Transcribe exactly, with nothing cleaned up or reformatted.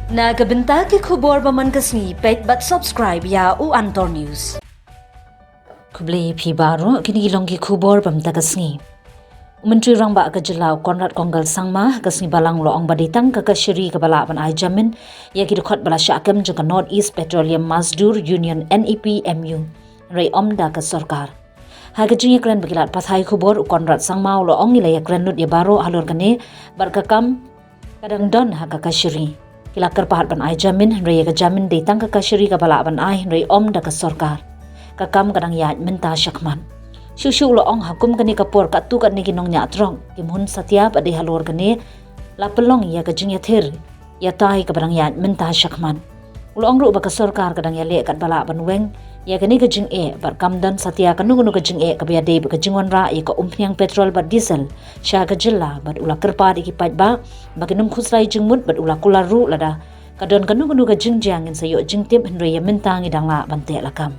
Na ka bynta ki khubor ba man ka sngi, peit bad subscribe ïa u Antor News. Khublei phi baroh, kine ki long ki khubor ba mynta ka sngi. U Myntri Rangbah ka jylla u Conrad Kongkal Sangma, ka sngi balang u la ong ba dei tang ka kashari kaba lah ban ai jamin ïa ki dkhot ba la shah kem jong ka North East Petroleum Mazdoor Union, N E P M U, hynrei ym da ka sorkar. Ha ka jingïakren bad ki lad pathai khubor, u Conrad Sangma u la ong ngi la ïakren lut ïa baroh halor kane, bad ka kam ka dang don ha ka kashari. Ki la kyrpad ban ai jamin, hynrei ïa ka jamin dei tang ka kashari kaba lah ban ai, hynrei ym da ka sorkar. Ka kam ka dang ïaid mynta shakhmat. Shuh shuh u la ong ha kum kane ka por katto katne ki nongñiah trok kim hun satia bad dei halor kane la pynlong ïa ka jingïathir ïatai kaba dang ïaid mynta shakhmat. U la ong ruh ba ka sorkar ka dang ïaleh katba lah ban weng ïa kane ka jingeh bad kam don satia kano kano ka jingeh kaba ïadei bad ka jingwanrah ïa ka umphniang petrol bad diesel sha ka jylla, bad u la kyrpad ïa ki paidbah ba kin ym khuslai jingmut, bad u la kular ruh lada ka don kano kano ka jingjia ngin sa ïoh jingtip, hynrei ïa mynta ngi dang lah ban teh lakam.